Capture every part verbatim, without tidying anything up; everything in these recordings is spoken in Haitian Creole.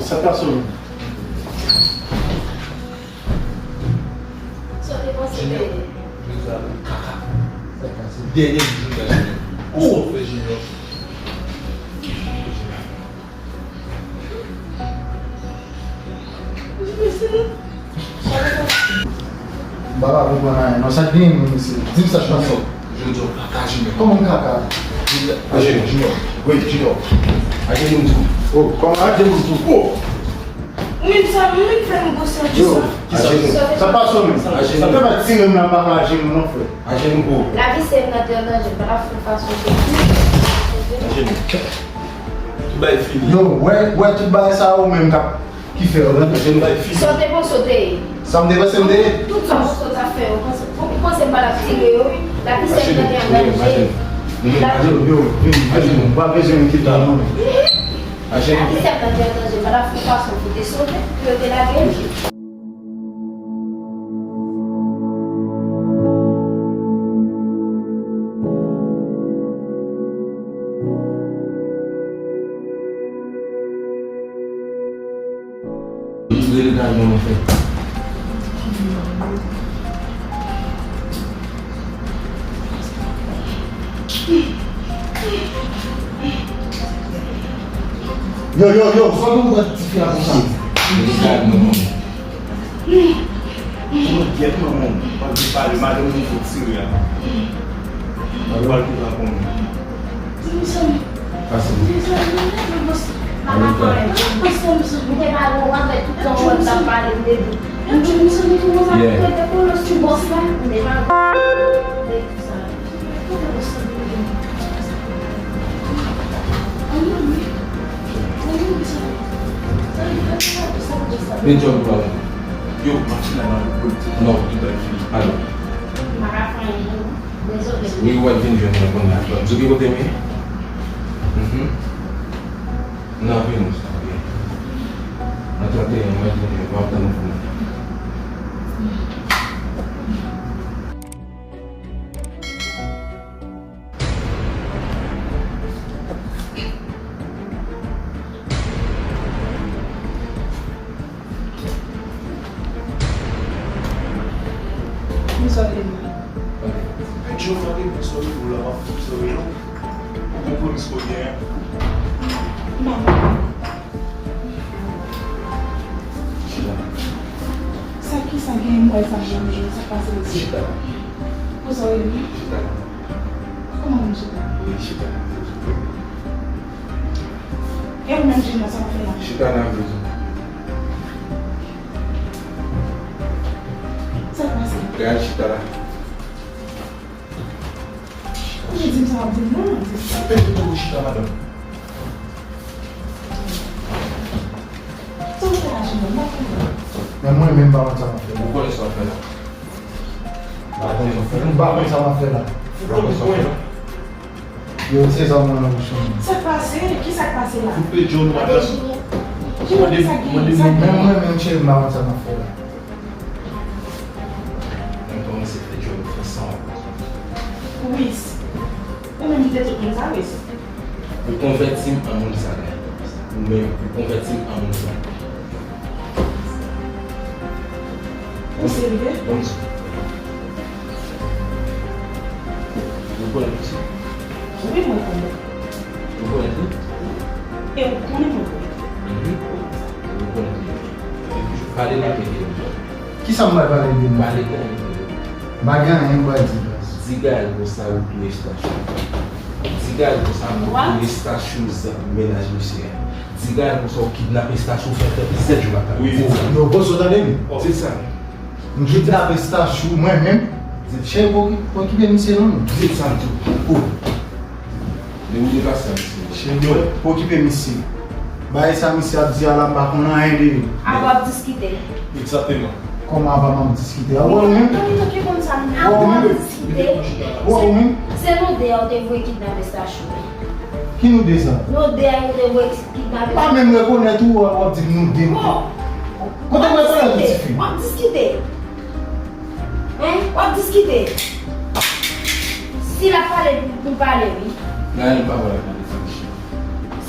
Sa pa sou. Sa te panse de. Jodi a, kaka. Sa ka se dènye jou jodi a, Junior. Ou fè Junior. M pa ka konprann anyen non. Sa k genyen menm mesye? Di m sa k pase. Jodi a w kaka, Junior. Kòman m kaka? Ajenou, Junior. Wi, Junior. Ajenou m di w. Oh, kòman? Ajenou m di w. Oh. Menm sa, menm fè m gwo sèvis sa. Yo, ajenou. Sa pase menm. Ajenou. Sa fè m tire m nan baka ajenou non, frè. Ajenou, bro. Lavi sè m nan te an danje, m pa t ap fè fason ke. Ajenou. Tout bagay fini. Yo, wè, wè tout bagay sa yo menm k ap, ki fè yo, non? Ajenou, bagay fini. Sa w te panse w te ye? Sa m te panse m te ye? Tout sa w panse w t ap fè yo, panse, ou panse m pa t ap tire yo? Lavi sè m nan te an danje. Ajenou, yo, vini, vini, m pa bezwen enkyete non. Lavi sè m nan te an danje, m pa t ap fè fason pou te sove, pou yo te lage m. Rele gade mwen fè. Yo, yo, yo, sa nou wè tifi a konsa? Rele gade mwen. Ou gyèt manman w, w ap vin pale, madanm ou fò tire a. Ou pral tou ka konnen. Pase. Yeah. Men djòb ou la. Yo, machin la nan politik. Non. Li bay fini. Alo. Wi, w ap vin jwenn mwen kounye a. Djouki kote m ye? Mhm. Nan vin ou sa, ok. Nan trannteyen, mwen vin jwenn, w ap tann ou pou mwen. Kisa w te di? Pete w tande, m sòti pou la, m ap sòti non. Ou konprann sa w gen an? Manman. Sa ki sa gen mwen sa menm, sa k pase mesye? Chita. Pou sa w ye menm? Chita. Kòman pou m chita? Wi, chita. E ou menm Junior, sa w fè la? Chita nan vizyon. Sa k pase? Gade chita la. Ou te di m sa w ap di m nan. Pete tou chita, madanm. Sa w fè la, Junior? M pa konprann. Men mwen menm pa konn sa m ap fè la. Ou konnen sa w ap fè la. M pa konn sa m ap fè la. M pa konn sa m ap fè la. Ou konnen sa w ap fè la. Yo, se sa mwen nan bouch mwen. Sa k pase? Kisa k pase la? Koupe John, madanm. Mande, mande nou. Menm mwen menm cheri, m pa konn sa m ap fè la. Mwen kòmanse fè djòb fè san w. Wis. Ou menm kite tout moun sa, Wis. Ou konvèti m an moun sa la. Ou menm, ou konvèti m an moun sa. Ou serye? Bon, ou konnen misye? Wi, mwen konnen. Ou konnen li? E ou konnen mwen konnen. Mhm. Ou konnen li. Pale nan tete m. Kisa m pral pale de nou? Pale klè. M pa gen anyen m pral di, baz. Di Gaël konsa ou touye Estachou. Di Gaël konsa ou touye Estachou, mennaj misye a. Di Gaël konsa ou kidnape Estachou, fè fè disèt jou lakay. Wi, di sa. Yo, bòs, ou tande m? Di sa. M kidnape Estachou, mwen menm. Cheri, pa okipe misye non. Di sa m tou. Depi w deplase a, mesye. Cheri, pa okipe misye. Bagay sa misye ap di a la, m pa konn anyen de li. Apa w ap diskite? Egzakteman. Kòman apa m ap diskite? A, wè w menm? Wè w menm? Wè w menm? Se nou de a w te voye kidnape Estachou. Ki nou de sa? Nou de a yo te voye kidnape. M pa menm rekonèt ou, w ap di m nou de. Bon. Kote w rekonèt ou, tifi? W ap diskite. Hein? W ap diskite. Si l ap pale, pou l pale, wi. Gaël pa pale, pale, pale.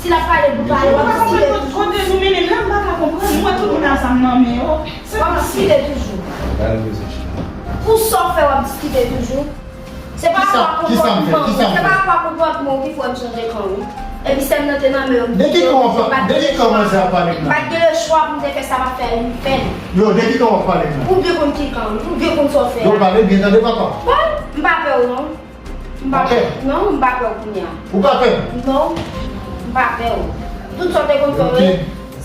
Si l ap pale pou pale, w ap diskite toujou. Kote nou mennen m la, m pa ka konprann. M wè tout moun a zam nan men yo. W ap diskite toujou. Pou sa w fè, w ap diskite toujou. Se pa rapò a konpòtman w, se pa rapò a konpòtman w ki fè m chanje kan wi. Epi sè m nan te nan men yo, m kite yo, m pa t gen lechwa. M pa t gen lechwa pou m te fè sa m ap fè a, m fè l. Yo, de ki kan w ap pale m nan? Ou byen konn ki kan, ou byen konn sa w fè a. Yo, pale byen tande papa. Bon, m pa pè w non. M pa pè. Non, m pa pè w kounye a. Ou pa pè? Non, m pa pè w. Tout sa w te konn fè w,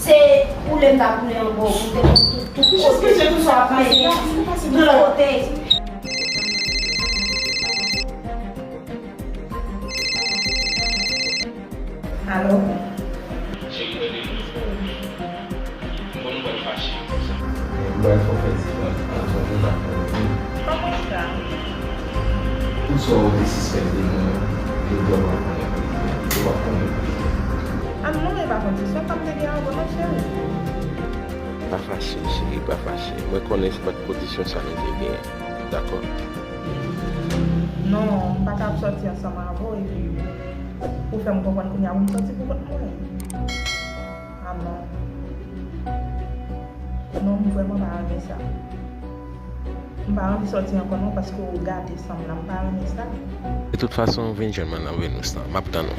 se koule m t ap koule anba w, m te konn tout, tout kote, tout sa w ap mennen, tout kote. Alo? Cheri, tande m. M konn wè l fache konsa. Ou bay fò fè diferans ant yon moun ak yon moun. Kòman sa? Tout sa w te sispèk de mwen, jodi a w ap konnen verite a. Ou ap konnen verite a. A non, e pa kondisyon sa m te gen ankò non, cheri. Pa fache, cheri, pa fache. Mwen konnen se pa t kondisyon sa nou te genyen. Dakò. Non, m pa ka ap sòti ansanm avè w epi ou fè m konprann kounye a pou m sòti pou kont mwen. A non. Non, m vrèman pa renmen sa. M pa anvi sòti ankò non, paske w gate san m nan, m pa renmen sa. De tout fason, vin jwenn mwen nan Venus lan. M ap tann ou.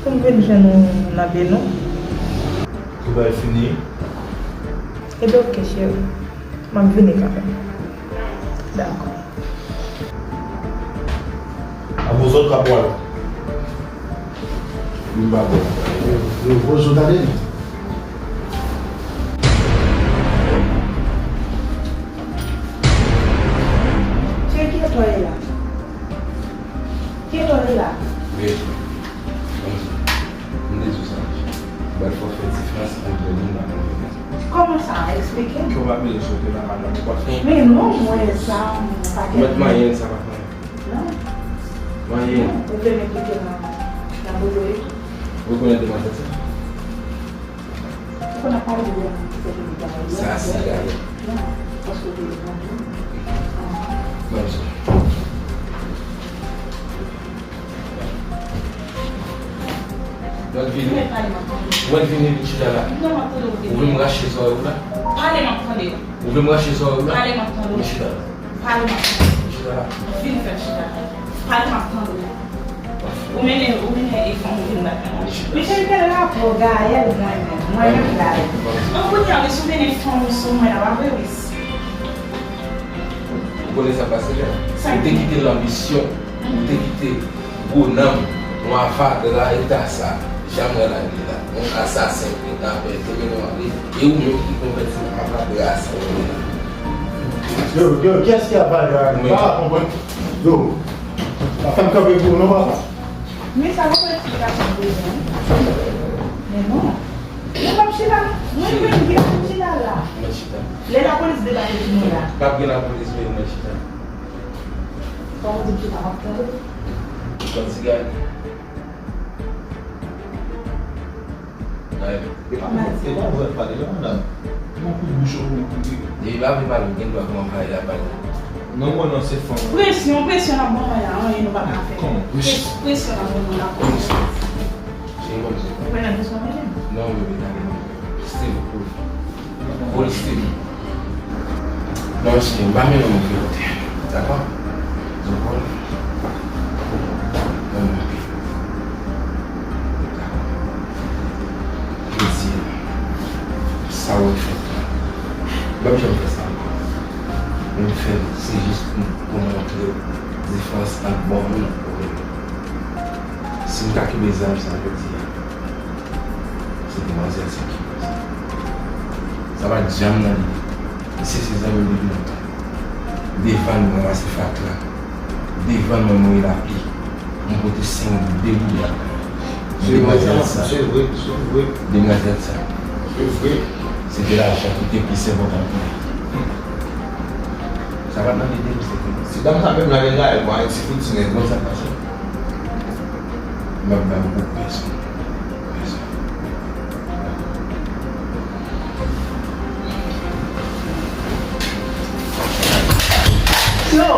Pou m vin jwenn ou nan Venus. Tout bagay fini? Ebyen, oke, cheri. M ap vini kanmenm. Dakò. Abo zòt ka pwal. Vin ba bò. Yo, yo, gwo zo gade li. Cheri, ki etwa ye la? Ki etwa ye la? Wi. Bon, m te di w sa deja. Bay fò fè diferans ant yon moun ak yon moun. Kòman sa? Eksplike m. Ke w pa bezwen choke la, madanm, ou pa fè. Men non, mwen sa, m pa gen. Ou mèt manyen l, sa pa fè anyen. Non. Manyen l. Non, ou vle m enplike nan, nan bobo e tou. Ou rekonèt demwazèl sa? Ou konn ap pale de yon moun ki fè de bagay. Sa se Gaël. Non, paske ou te vann tou. Ban m sa. Mwen vini. Mwen vini, vin chita la. Ou vle m rache zòrèy ou la? Pale, m ap tande w. Ou vle m rache zòrèy ou la? Pale, m ap tande w. Vin chita la. Pale, m ap tande w. Vin chita la. Vin fè m chita la. Pale, m ap tande w. Ou mennen, ou mennen e fanm ou vin bat mwen. Vin chita. Men cheri, kèl rapò Gaël mwen menm? Mwen menm Gaël. An kounye a, wi, si w mennen fanm ou sou mwen, la, w ap reyisi. Ou konnen sa k pase la? Ou te kite lanbisyon, ou te kite gwo nanm, yon avadra eta sa, jan mwen lage la. Yon asasen, kidnapè, te mennen w ale, e ou menm ki konvèti nan avadra sa ou ye la. Yo, yo, kiyès ki avadra? M pa konprann. Yo, pa fè m kanpe pou ou non, papa. Men sa, ou konn eksplikasyon pou mwen. Men non. Mwen p ap chita. Mwen menm ki pou chita la. Mwen chita. Lè lapolis debake sou mwen la. P ap gen lapolis, men mwen chita. Kòman w di m chita, m ap tande w. Ou konn ti gade. Gade. E pa, e pa vre pale la, madanm. Yon kout bouch ou pou koute. Depi pa vle pale, ou gen dwa kòmanse pale la, pale. Non, mwen non, se fanm. Presyon, presyon l ap ban mwen la, anyen nou pa ka fè. Kòman? Pres-, presyon l ap ban mwen la. Cheri, bon, cheri. Ou wè nan dosye mwen menm? Non, bebe, gade mwen. Steve, cool. Cool, Steve. Non, cheri, m pa mennen w nan kote. Dakò? Dakò? Non, non. Dakò. Jodi a, sa w fè la, m p ap janm fè sa ankò. Men m fè l, se jis pou, pou montre w diferans ant bon moun ak move moun. Si m ta kenbe zam sa jodi a, se demwazèl sa ki fè sa. Sa pa t janm nan lide. Misye se zanmi m depi lontan. Devan l, mwen ranmase fatra. Devan l, mwen mouye lapli. Mwen pote senk, de bouda. Demwazèl sa. Se vre, se vre. Demwazèl sa. Se vre. Se te lajan ki te plis enpòtan pou li. Sa pa t nan lide m, se te. Si dam sa menm lage gayèl, bon, Ayiti fouti nèt. Bon, sa pase. M ap ba w pou pèsonn. Pèsonn. Yo!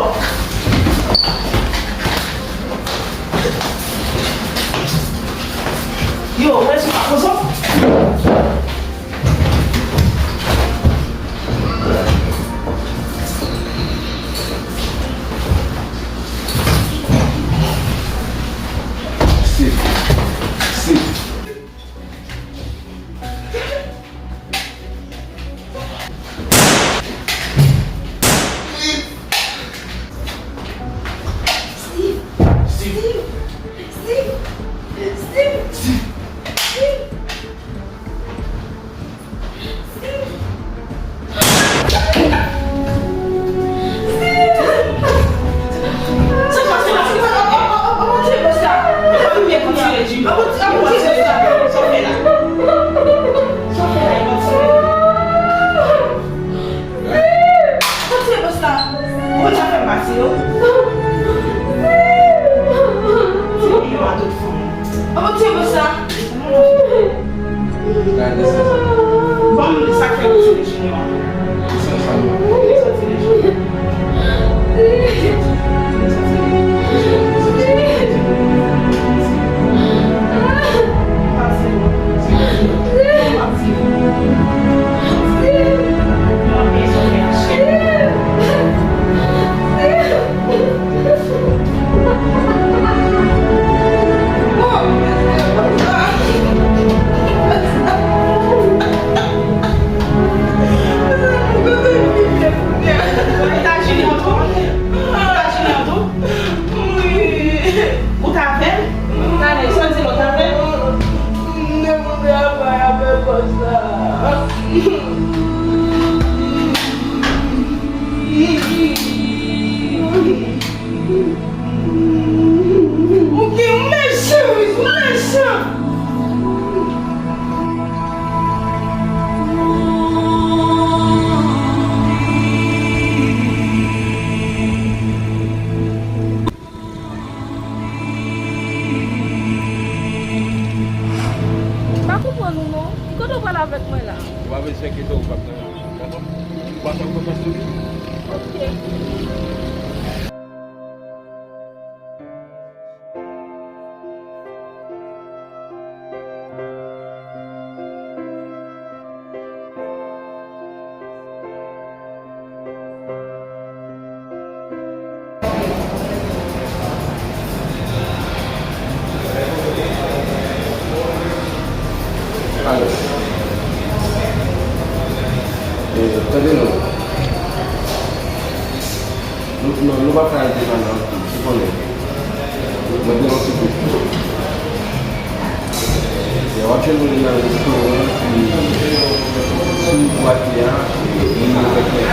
Ti milyon a tout fanm. An bon, ti bon sa. Gade sa. Ban m sa k fè w sou Junior. Li sòti deja. Li sòti deja. Ou ta Junior tou? Ou ta Junior tou? Ou ta avè l? Gade, sa di l, ou ta avè l? M te konn travay avè bòs la. Ou gen, ou mechan wi, ou mechan. M pa konprann ou non. Ki kote w pral avèk mwen la? Ou pa bezwen enkyete w, ou p ap nan. Ou pa fè konfyans sou li? Ok. Alo. E, tande non. Nou, non, nou pa ka al devan nan anpil, ou konnen. Mwen gen yon ti gwoup. W ap jwenn nou nan restoran ki sou Bwatye a, e, nou fèk fè.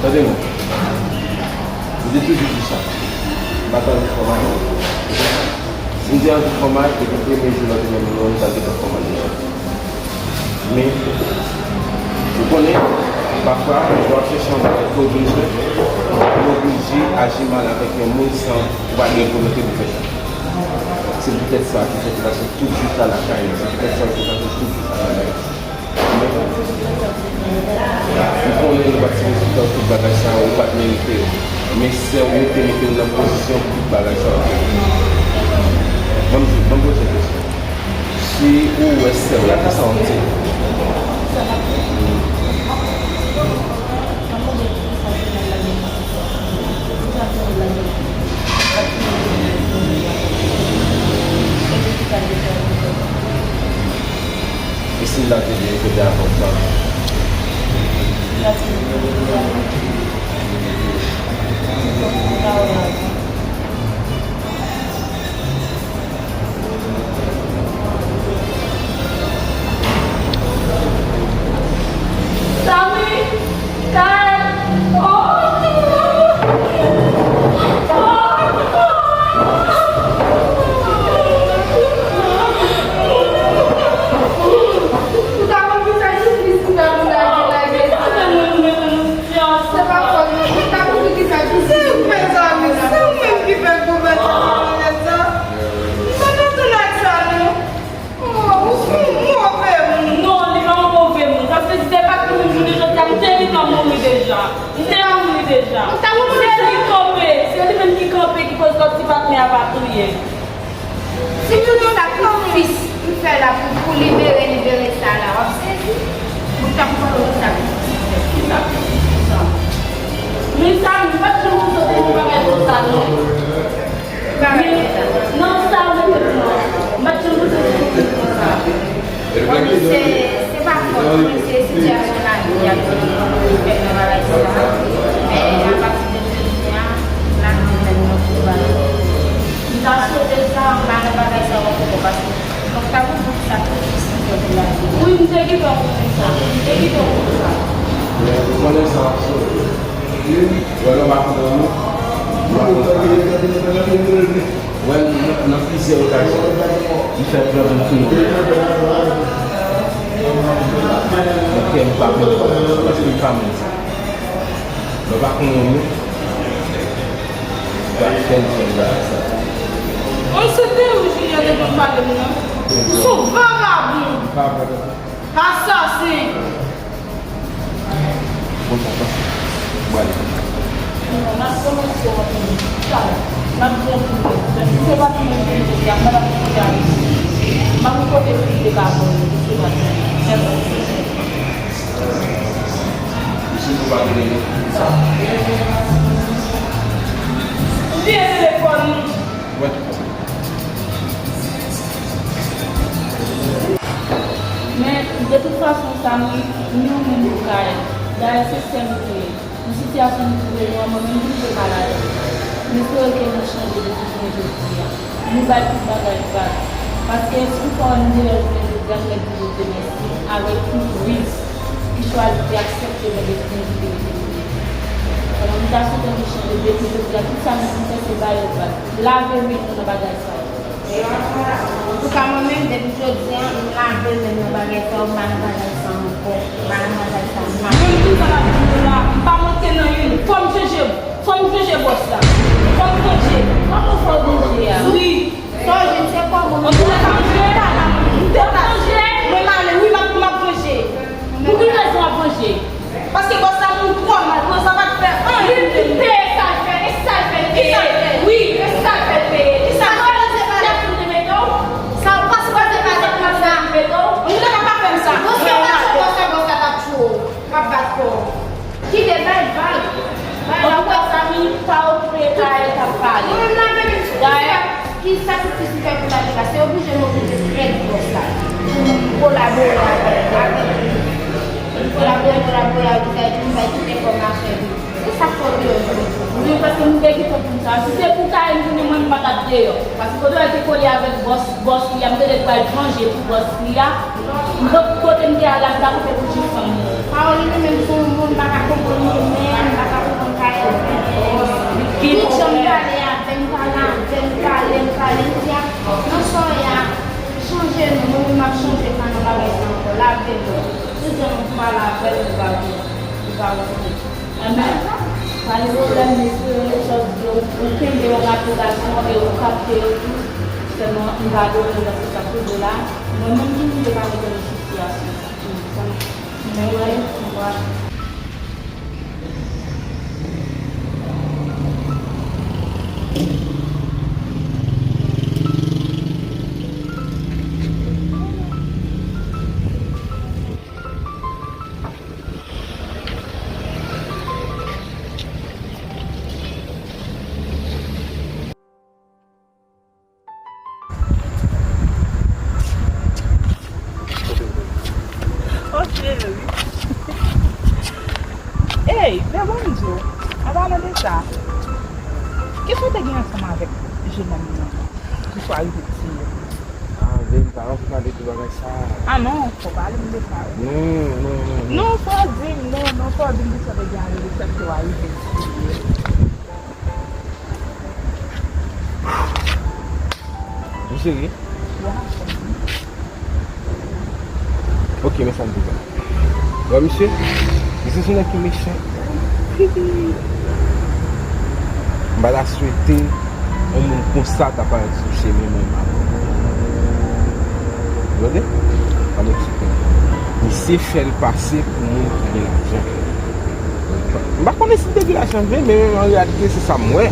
Tande mwen. M te toujou di sa. M pa t anvi fè mal. Si m te anvi fè mal, depi premye jou lè w te menm non, m ta gentan fè mal deja. Men, ou konnen, pafwa, lè w ap chèche yon bagay ke w bezwen, ou oblije aji mal avèk yon moun san ou pa gen volonte pou fè sa. Se poutèt sa ki fè w te pase tout vi w lakay li. Se poutèt sa ki fè w te pase tout vi w lakay li. Men, ou konnen nou pa t sipoze fè tout bagay sa yo, ou pa t merite yo. Men sè w te mete w nan pozisyon pou tout bagay sa yo. Ban m di, ban m poze w kesyon. Si ou wè sè w la, kisa w ap di? E si m ta te di l kote avòt sa? Samy, Kay, oh! Ou ta konn ki sa jistis ki fè pou lage, lage sa. Se pa fòt mwen, ou ta konn ki sa jistis ki fè sa. Mezanmi, se ou menm ki fè gouvènman sa. M pa kontan ak sa non. Oh, ou se yon move moun. Non, li pa yon move moun. Paske si se pa t pou moun jounen jodi a, m te gentan mouri deja. M te mouri deja. Se li k kanpe. Se li menm ki kanpe, ki koz lòt ti patnè a pa kriye. Si tout sa sakrifis m fè la pou, pou libere, libere sa la, w ap sezi. Ou t ap pran yon sakrifis m fè. Ki sakrifis sa? Men sa, m pa t janm kontan pou yon bagay konsa, non. Men, non, sa, mete non. M pa t janm kontan pou yon bagay konsa. Mwen, se, se pa fòt mwen, se sitiyasyon lavi a ki fè m nan bagay sa. Men, apati de jodi a, Ou konnen sa w ap sove. Wè lè w pa konprann non. Ou pa konprann sa. Wè nan, nan plizyè okazyon, li fè pran moun sou non. Nan kè m pa konprann, paske li pa menm sa. Lè w pa konnen moun, ou pa fè l fè bagay sa. Mwen se te ou Junior te konn pale m nan. Ou se yon vagabon. Asasen! Bon, sa pase. Bon, ale. Non, n ap kòmanse w ap vin. Sa, n ap vin pou mwen. Men si se pa pou mwen vin jodi a, m pa t ap vin jodi a. M pa konn kote fi te ka pran mwen, si se pa pou mwen. Mèsi. Misye tou pa vini, non. Sa. Ou bliye telefòn ou. Wè. Men, de tout fason, Samy, nou menm nou ka ye. Dayè, se sè m ou te ye. Nan sitiyasyon nou twouve nou an, mwen menm tou m te pa ladan. M espere ke nou chanje desizyon jodi a. Nou bay tout bagay vag. Paske si w fè w wè nou deyò jounen jodi a, nou mèt di Bondye mèsi avèk tout risk ki chwazi te aksepte mande pou nou kite kote nou ye. Alò, m ta swete nou chanje depi jodi a, tout sa nou konn fè se ba yo vag. Lave men nou nan bagay sa yo. Antouka, mwen menm, depi jodi a, m lave men m nan bagay sa yo, m pa nan bagay sa ankò. M pa nan bagay sa, m pa. Mwen, m di sa m ap di nou la, m pa manke nan youn. Fò m vanje, fò m vanje bòs la. Fò m vanje. Fò m vanje a. Wi. Sa w jwenn, se kòman? Mwen vanje. M te vanje. Mwen m ale, wi, m ap, m ap vanje. Pou ki rezon w ap vanje? Paske bòs la moun twò mal, bòs la pa t fè anyen pou li. Li peye sa l fè, e sa l fè l peye. Kisa l fè? Wi, e sa l fè l peye. Kisa l fè? Sa w sipoze pa di konsa. Ou ta ka pa fè m sa. Bòs la pa tchwe, bòs la, bòs la pa tchwe w. W ap bat kò w. Kite bay vag. Bay vag. Antouka, Samy, pa okipe kay, t ap pale. Mwen menm la, menm si Dayè, ki sakrifis li fè pou lavi la, se oblije m oblije trèt bòs la pou m kolabore avè l, avè l. M kolabore, kolabore avè l, m bay tout enfòmasyon li. Se sa k fè w deyò jodi. Wi, paske m te kite pou m sa. Si se pou kay m tounen, mwen m pa t ap deyò. Paske kote w te kole avèk bòs, bòs li a, m te di l pral vanje pou bòs li a. M pot kote m te al la, m ta koute pou jis fanm mwen. Pawòl li menm se yon moun m pa ka konprann li menm, m pa ka konprann kay li menm. Tout jan m pale avè l, m pale avè l, m pale, m pale, m di a, nan sa w ye a, chanje non, mwen menm m ap chanje, pa nan bagay sa ankò, lave men w. Tout jan m pale avè l, li pa vle, li pa vle. Enben, pa gen pwoblèm, mesye, sa w di yo, ou kenbe yo nan aplikasyon e ou kapte yo tou. Sèlman, m pa donnen paske sa tou de la. Mwen menm tou, m te pa mete nan sitiyasyon sa. Sa m, men wè, m wè. Ok, wi. Ey, men bon, m di w, an palan de sa, kisa w te gen ansanm avèk jennonm nan? Pou sa rive tiye. Ah, ben, m pa anvi pale de bagay sa. Ah non, fò w pale m de sa, wi. Non, non, non, non. Non, fò w di m, non, non, fò w di m kisa w te gen avèk li, sa k fè w rive tiye. Ou serye? Wi. Ok, men sa m di w. Wè, misye, misye se nèg ki mechan. M pa ta swete yon moun konsa ta parèt sou chemen mwen m ap. Tande? Ann eksplike. Misye fè l pase pou moun ki gen lajan. M pa konnen si l te gen lajan vre, men an reyalite, se sa m wè.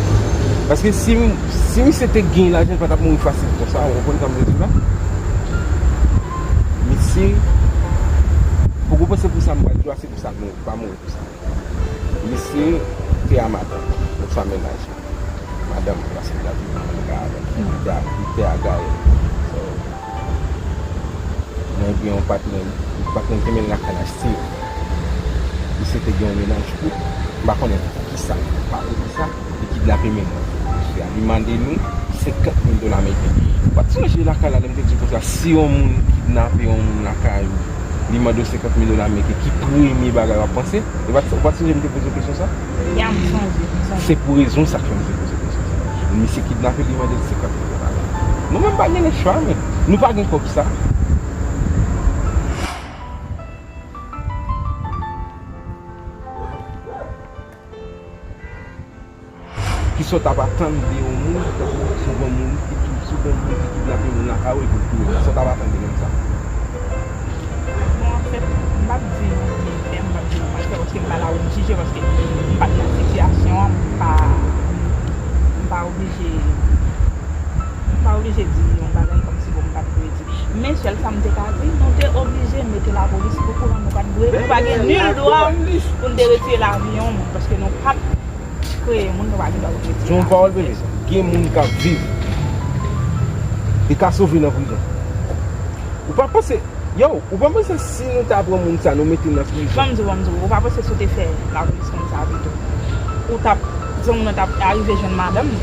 Paske si, si misye te gen lajan, li pa t ap mouri fasil konsa, ou konprann sa m vle di la? Misye, poko panse pou sa m pral di w a, se pou sa l mouri, pa mouri pou sa. Misye te a madanm, yon fanm mennaj. Madanm, paske l t ap viv nan kay avè l. Li te a, li te a Gaël. So, mwen gen yon patnè, patnè m te mennen lakay la still. Misye te gen yon mennaj kout, m pa konnen poukisa, pa poukisa, li kidnape mennaj misye a. Li mande nou senkant mil dola ameriken. Ou pa t sonje lakay la, lè m te di w konsa, si yon moun kidnape yon moun lakay ou, Li mande w senkant mil dola ameriken, ki premye bagay w ap panse? Ou pa t, ou pa t sonje m te poze w kesyon sa? Ya, m sonje, m sonje. Se pou rezon sa k fè m te poze w kesyon sa. Misye kidnape l, li mande l senkant mil dola. Nou menm pa gen lòt chwa, men nou pa gen kòb sa. Kisa w t ap atann de yon moun, tankou si w gen moun ki tou, si w gen moun ki kidnape moun lakay ou epi w touye l? Kisa w t ap atann de moun sa? Bon, anfèt, m p ap di non, m byen fè, m p ap di non mal fè, paske m pa la pou m jije, paske m pa t nan sitiyasyon an, m pa, m pa oblije, m pa oblije di yon bagay kòmsi bon m pa t dwe di. Men sèl sa m te ka di, nou te oblije mete lapolis okouran, nou pa t dwe, nou pa gen nil dwa pou n te retire lavi yon moun, paske nou pa t kreye moun, nou pa gen dwa pou n retire lavi yon moun. Yon pawòl, bebe, gen moun k ap viv, li ka sove nan prizon. Ou pa panse, yo, ou pa panse si nou ta pran moun sa, nou mete l nan prizon? Ban m di w, ban m di w, ou pa panse si w te fè lapolis konn sa pito, ou t ap, zanmi w lan t ap arive jwenn madanm li,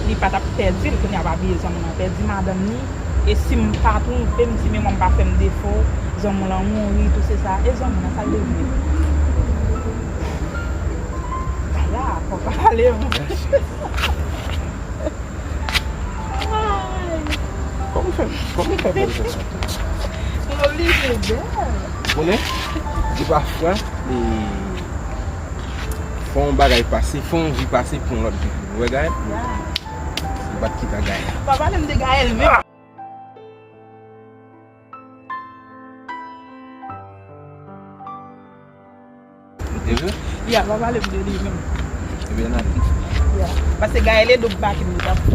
li pa t ap pèdi l, kounye a pa bliye zanmi w lan pèdi madanm li. E si m pa twonpe m, si memwa m pa fè m defo, zanmi w lan mouri, tou se sa. E zanmi w lan, sa l devni? Ala, fò w pa pale, non. Ay. Kòman w fè, kòman w fè bèl konsa? M oblije bèl. Konnen, di pafwa, e, fò yon bagay pase, fò yon vi pase pou yon lòt vi. Ou wè, Gaëlle? Ya. Li pa t kita Gaëlle. Pa pale m de Gaëlle, men. Ah! E vre? Ya, pa pale m de li menm. Ebyen, n ale. Ya. Paske Gaëlle e doub bakin li t ap fè.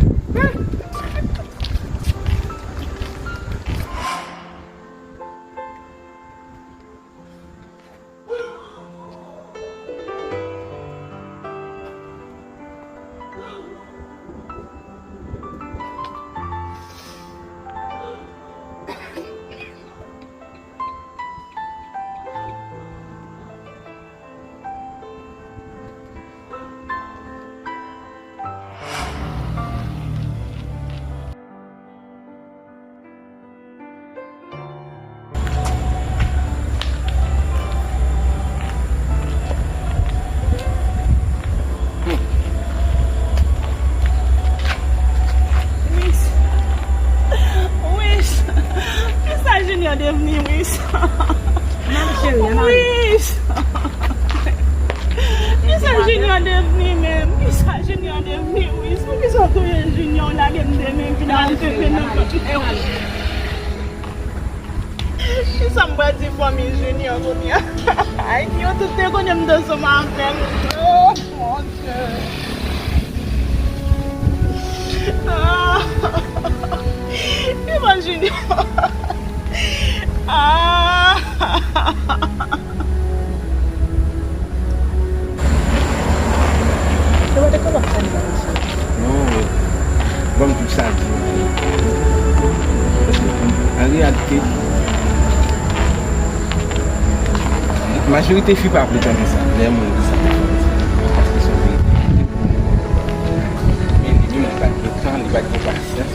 Wiss, Wiss, kisa Junior devni, Wiss? Wiss, kisa Junior devni menm? Kisa Junior devni, Wiss? Poukisa w touye Junior, w lage m de men, epi la w kenbe nan kòt mwen? Kisa m pral di fanmi Junior kounye a? Ay, yo tout te konnen m t ansanm avè l. Oh, mon Dieu. Ah. Viva Junior. Ah. Yo pa te kapab fè n bagay sa. Non, ban m di w sa di. Paske, an reyalite, majorite fi pa vle tande sa. Lè moun di sa, paske se yon verite. Men li menm, li pa t gen tan, li pa t gen pasyans.